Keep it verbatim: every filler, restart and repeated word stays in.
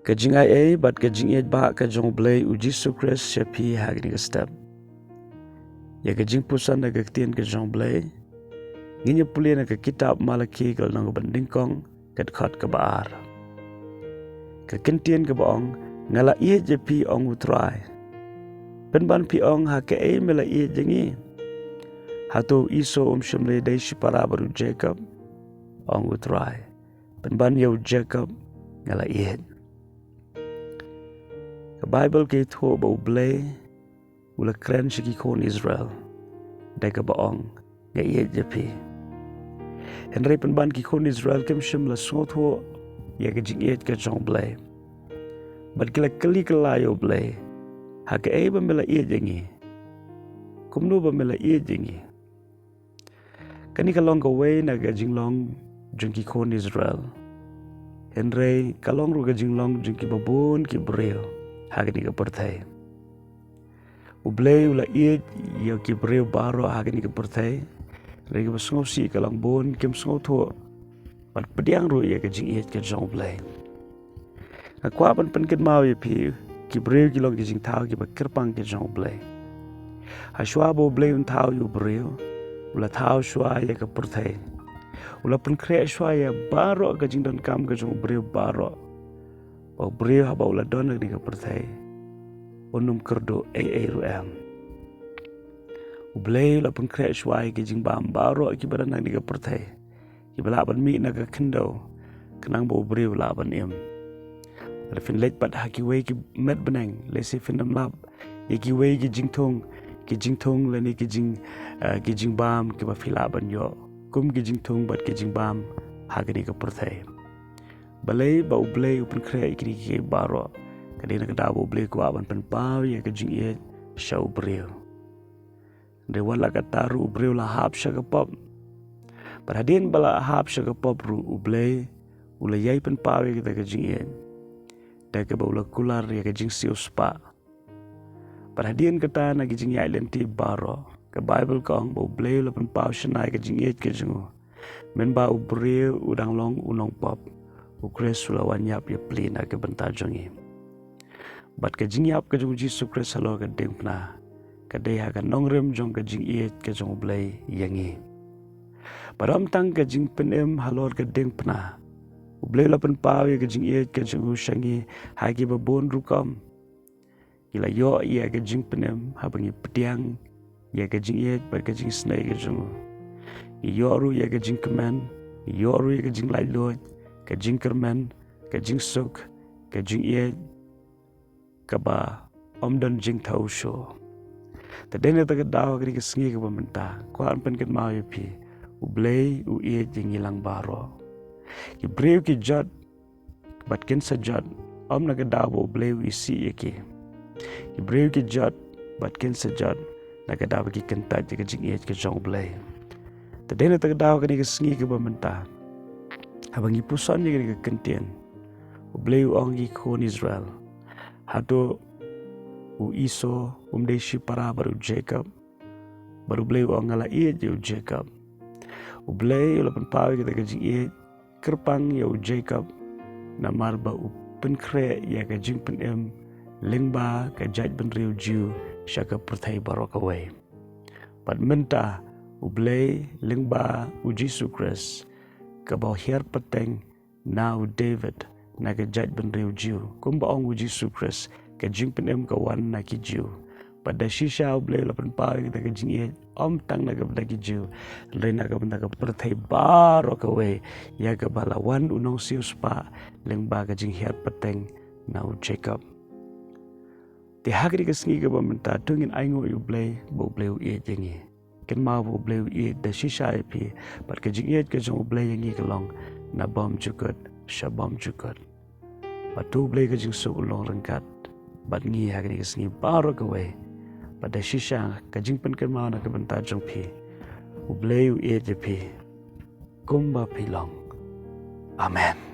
Ka jingai ei bad ka jingïeit ba ka jong U Blei U Jisu Khrist sha phi ha kane ka step. Ïa ka jingpuson na ka ktien ka jong U Blei ngin ïa pule na ka kitab Malaki ka lynnong kaba nyngkong, ka dkhot kaba ar. Ka kyntien kaba ong, nga la ïeit ïa phi ong U Trai. Pynban phi ong ha kaei me la ïeit ïa ngi? Hato u Esau um shym la dei shipara bad u Jakob? Ong U Trai, pynban ïa u Jakob nga la ïeit. Ka Baibl ka ïathuh ba U Blei u la kren sha ki khun Israel da kaba ong, nga ïeit ïa phi. Hynrei pynban ki khun Israel kim shym la sngewthuh ïa ka jingïeit ka jong U Blei. Bad ki la kylli kylla ïa U Blei, ha kaei ba me la ïeit ïa ngi? Kumno ba me la ïeit ïa ngi? Kane ka long kawei na ka jinglong jong ki khun Israel. Hynrei ka long ruh ka jinglong jong kiba bun ki briew ha kane ka pyrthei. U Blei u la ïeit ïa ki briew baroh ha kane ka pyrthei. Hynrei kaba sngewsih ka long bun kim sngewthuh bad pdiang ruh ïa ka jingïeit ka jong U Blei. Nga kwah ban pynkynmaw ïa phi, ki briew ki long ki jingthaw kiba kyrpang ki jong U Blei. Hashwa ba U Blei un thaw ïa u briew, u la thaw shwa ïa ka pyrthei. U la pynkhreh shwa ïa baroh ka jingdonkam ka jong u briew baroh. Ba u briew haba u la don ha kane ka pyrthei, un ym kyrduh ei ei ruh em. U Blei u la pynkhreh shwa ïa ki jingbam baroh kiba don ha kane ka pyrthei, kiba lah ban mih na ka khyndew, khnang ba u briew u lah ban im. Lada phin leit pat ha kiwei ki met bneng, lehse phin ym lap ïa kiwei ki jingthung, ki jingthung lane ki jing, eh, ki jingbam kiba phi lah ban ïoh kum ki jingthung bad ki jingbam ha kane ka pyrthei. Balei? Ba U Blei u pynkhreh ïa kine kiei baroh. Ka dei na ka daw ba U Blei u kwah ban pynpaw ïa ka jingïeit sha u briew. Hynrei wat la katta ruh u briew u la hap sha ka pop. Bad hadien ba la hap sha ka pop ruh U Blei u la ïai pynpaw ïa kata ka jingïeit da kaba u la kular ïa ka jingsiewspah. Bad hadien kata na ki jingïaid lynti baroh, ka Baibl ka ong ba U Blei u la pynpaw shynna ïa ka jingïeit ka jong u. Mynba u briew u dang long u nongpop, U Khrist u la wan ïap ïapli na ka bynta jong ngi. Bad ka jingïap ka jong U Jisu Khrist halor ka diengphna ka dei ha ka nongrim jong ka jingïeit ka jong U Blei ïa ngi. Bad ym tang ka jingpynim halor ka diengphna, U Blei u la pynpaw ïa ka jingïeit ka jong u sha ngi ha kiba bun rukom. Ngi la ïoh ïa ka jingpynim haba ngi pdiang ïa ka jingïeit bad ka jingisynei ka jong u. Ngi ïoh ruh ïa ka jingkmen, ngi ïoh ruh ïa ka jinglaitluid, ka jingkyrmen, ka jingsuk, ka jingïeit kaba ym don jingthaw shuh. Te dei na kata ka daw ha kane ka sngi kaba mynta, kwah ban pynkynmaw ïa phi, U Blei u ïeit ïa ngi lang baroh. Ki briew ki jot bad kin sa jot, ym na ka daw ba U Blei u isih ïa ki. Ki briew ki jot bad kin sa jot na ka daw ba ki kyntait ïa ka jingïeit ka jong U Blei. Te dei na kata ka daw ha kane ka sngi kaba mynta, haba ngi puson ïa kane ka kyntien, U Blei u ong ïa ki khun Israel, hato u Esau um dei shipara bad u Jakob? Bad U Blei u ong, nga la ïeit ïa u Jakob. U Blei u la pynpaw ïa kata ka jingïeit kyrpang ïa u Jakob, namar ba u pynkhreh ïa ka jingpynim lyngba ka jaitbynriew Jiw sha ka pyrthei baroh kawei. Bad mynta U Blei lyngba U Jisu Khrist, kaba hiar pateng na u David na ka jaitbynriew Jiw, kumba ong U Jisu Khrist, ka jingpynim ka wan na ki Jiw. Bad da shisha U Blei u la pynpaw ïa kata ka jingïeit ym tang na ka bynta ki Jiw, hynrei na ka bynta ka pyrthei baroh kawei, ïa kaba la wan u nongsiewspah lyngba ka jinghiar pateng na u Jakob. Te ha kane ka sngi kaba mynta, to ngin ainguh ïa U Blei ba U Blei u ïeit ïa ngi. Kynmaw ba U Blei u ïeit da shisha ïa phi, bad ka jingïeit ka jong U Blei ïa ngi ka long na bymjukut sha bymjukut. Bad to U Blei ka jingsuk un long ryngkat bad ngi ha kane ka sngi baroh kawei. Bad da shisha ka jingpynkynmaw na ka bynta jong phi, U Blei u ïeit ïa phi kumba phi long. Amen.